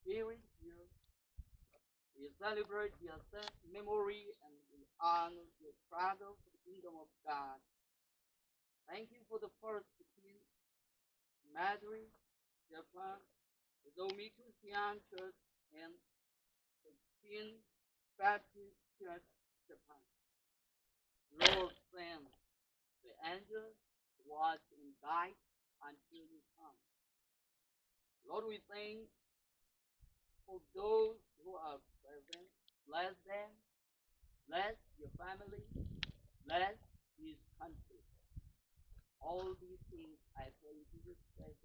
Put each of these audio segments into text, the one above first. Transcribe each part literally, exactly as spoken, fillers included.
Hearing you, we celebrate your saint memory and we honor your struggle for the kingdom of God. Thank you for the first Queen Mary, Japan, the Zomi Christian Church, and the Chin Baptist Church, Japan. Lord, send the angels to watch and guide until you come. Lord, we thank for those who are present. Bless them. Bless your family. Bless this country. All these things I pray in Jesus Christ.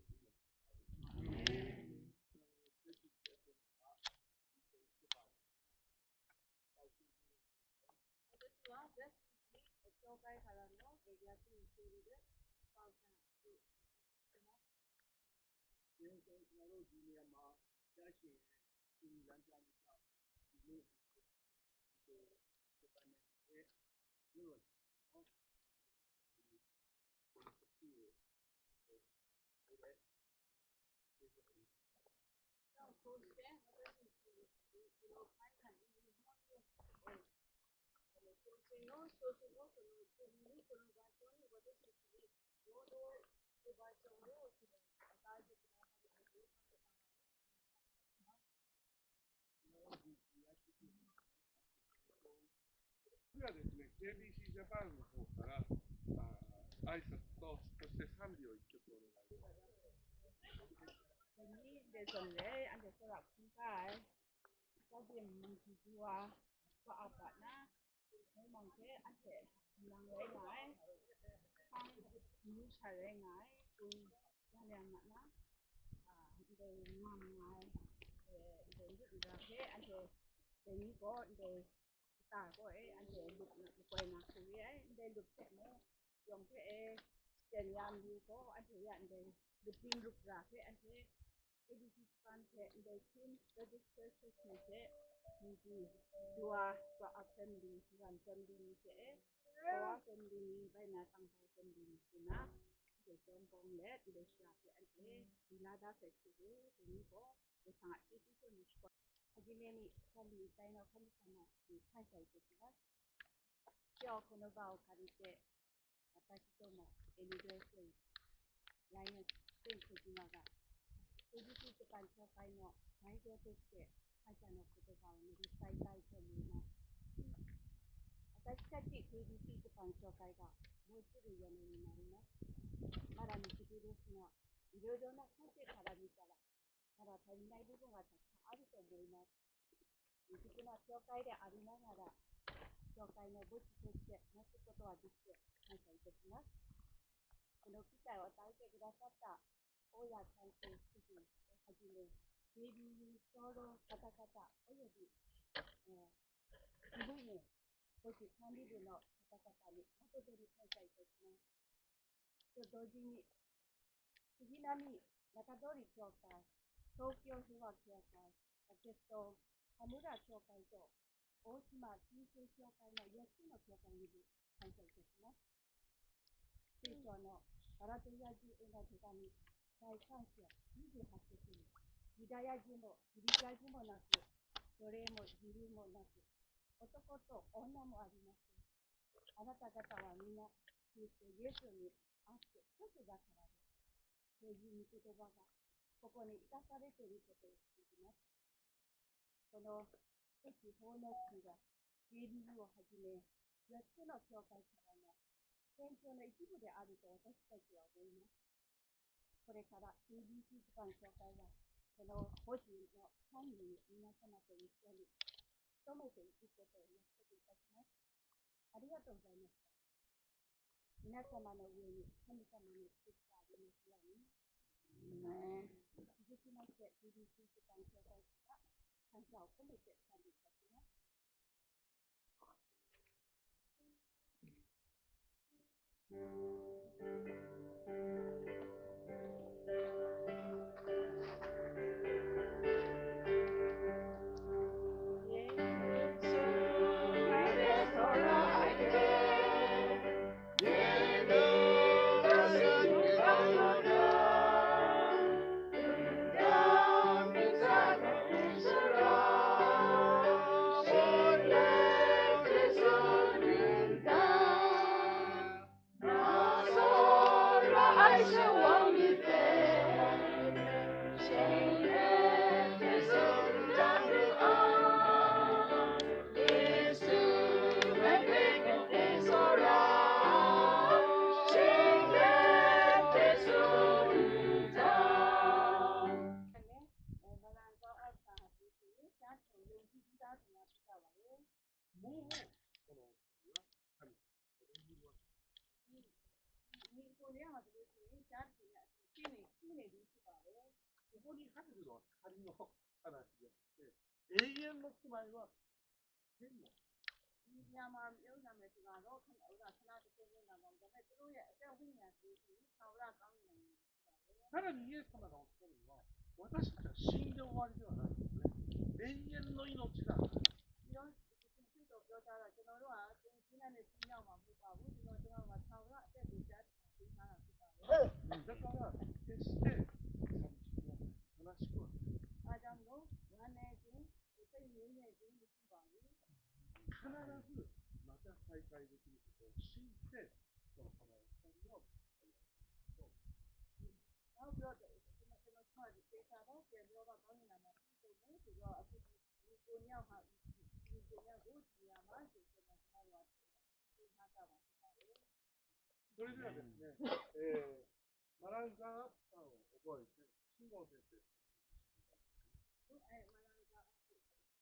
Ora adesso nel K B C Japan の方から、あ、挨拶と、そして賛美を一曲お願いします。Dai ni de zam le, anhte tsawra hpung ga ai, Tsawbyim Mungji du wa, wa a ga na, mung mang hte anhte nlang rai nga ai, hpang myu sha rai nga ai, kun ya liang ma na, a, ndai ngam nga ai, e, ndai ndut ndai ra hte anhte dai ni gaw ndai kata gaw e anhte lup na makoi na hku re ai, ndai lup hte mung, yawng hpe e, Christian ya mayu gaw anhte ya ndai lup ning lup ra hpe anhte A B C Japan hte ndai hpyen registered church ni hte, Mungji du wa, wa a family, Wan family ni hte e, Kawa family ni, bai na Tanghpang family ni hku na, ndai chyawm bawng let, ndai shara hpe anhte, di la da sai hte e, dai ni gaw, dai hpang a chyeju hte mu shakawt. Hpaji le ni, hpa li tai nau hkan hkan nau, di hkan sai hte hkra, Pyaw hkawnu bau hkari hte, Atasito mo, Elidor Seng, Lion Seng Kojima ga, K B C Japan Chokai no, Mai Joseph hte, Hkan sa no hkawnu bau ni di tai tai hte mu no. Atasita ti K B C Japan Chokai ga, Mo Suru Yanu ni na ri no. Mara ni Kuduru Sina, Irodo na Hkan se Hkara mi Sara, Mara hpai ni nai lu gun ga hta hta a lu taw moi na, Tikuna Chokai de Aruna Mara, Chokai no bu ti se se, na su ko to a di se, na sai se na. Kono kita o tai se kita sa ta, o ya san se su su, o ha ji ne, baby solo kata kata, o yo di, eh, di lu ne, ko ji kan di lu no, kata kata ni, na ko to ni sai sai se na. Dodoji ni, Suginami, Nakadori Kyokai, Tokyo Hiwa Kyokai, Pakistan, Hamura Kyokai to, Oshima Tokyo Kyokai no Yoshino Kyokai ni bu, Kaisai Kyokai no. Sisho no, Karate Yaji Ena Kyokai ni, Sai Kaisai, Yuji Hakuki, Yudaya Jimbo, Yudaya Jimbo Naku, Dore mo, Jiru mo Naku, Otokoto, Ona mo Arimasu, Anata kata wa mina, Kristo Yesu ni, Ase, kose da kara de. Ko yi ni kuto ba ga. Koko ni ita kare te ni kote ni na. Kono, Thank you, Holy Spirit. Baby, you are happy. Your son of your culture. Thank you, Lord. If you would have added to that, thank you, Lord. これから エービーシー 時間紹介は、この補修の管理に皆様と一緒に努めていくことを約束いたします。ありがとうございました。皆様の上に神様の祝福がありますように。アーメン。 続きまして、 エービーシー 時間紹介から感謝を込めて管理いたします。 ဒီကိုယ်တွေကမှဒီလိုဆိုရင် ဓာတ်တွေနဲ့အတူ ဖြစ်နေပြီဖြစ်ပါတယ်။ ここに入るのは光の話で、永遠の住まいは天の ဒီနေရာမှာပြောနိုင်မယ်ဆိုတာတော့ ခဏ ဟိုက ခဏတစ်ခုပြောတာမဟုတ်ဘူး။ ဒါပေမဲ့သူတို့ရဲ့အသက်ဝိညာဉ်ဆိုရင် ထာဝရကောင်းကင်နိုင်ငံမှာရှိပါတယ်။ さらにイエス様がおっしゃるのは、私たちは死んで終わりではないんですね。永遠の命がある。 ပြီးတော့ ဒီလိုပြောတာတော့ ကျွန်တော်တို့က သင်္ခါနဲ့ ပြည့်မြောက်မှာမဟုတ်ပါဘူး။ ကျွန်တော်တို့က ထာဝရအသက်ကို ရရှိထားတာဖြစ်ပါတယ်။ だから、決して寂しくはない。悲しくはない。 အားကြောင့်လို့ ဝမ်းနည်းခြင်း၊ စိတ်နူးညံ့ခြင်းမရှိပါဘူး။ 必ずまた再会できることを信じて、その可能性を နောက်ပြီးတော့ ကျွန်တော် ကျွန်တော် ကျွန်တော် သေချာတော့ ပြန်ပြီးတော့ ကောင်းကင်နိုင်ငံမှာ တွေ့ဆုံမယ်ဆိုတော့ အခု ဒီ ကိုနှစ်ယောက်ဟာ ဒီ ကိုနှစ်ယောက်ကို ဒီနေရာမှာ ဆိုပြီးတော့ ကျွန်တော်တို့က သတိထားကြမှာဖြစ်ပါတယ်။ それではですね、えー、マランガーアッパーを覚えて、信号先生。 အဲ မလာက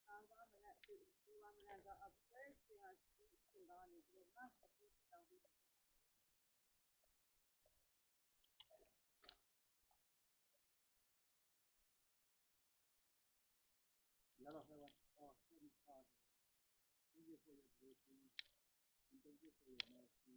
ဘာမှမလာ သူဘာမှမလာက အပွဲဆရာကြီး သူဘာနေပြီးတော့ အပြစ်တောင်းပြီး Now, I want to ask Holy Father, thank you for your blessing and thank you for your mercy.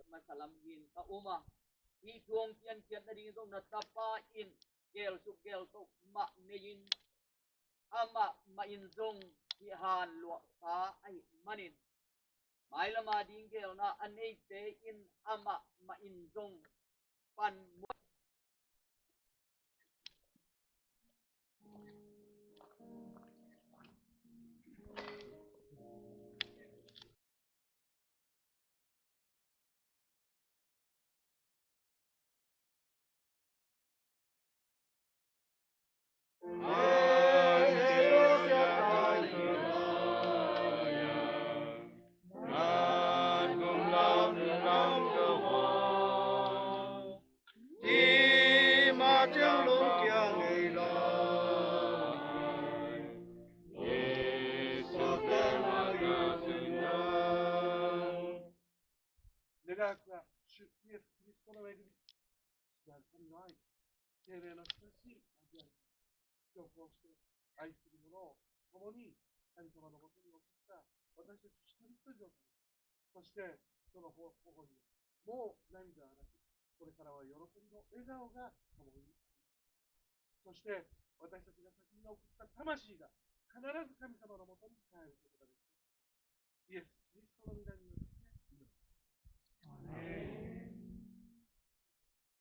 Masa lam yin ka um a, myihtawng pyan hkyat na ding zawn na tapa in gel suk gel suk ma ne yin, ama ma in zung hti han lua sa ai manin, mai lama ding gel na anei te in ama ma in zung pan mu. Nera kra, shuk ye Kristo na wai dum. Yan kan ngai. Tere na sa si. 愛しているものを共に神様のもとに送った私たち一人一人のために、そしてその方法にもう涙はなく、これからは喜びの笑顔が共にあります。そして私たちが先に送った魂が必ず神様のもとに帰ることができる。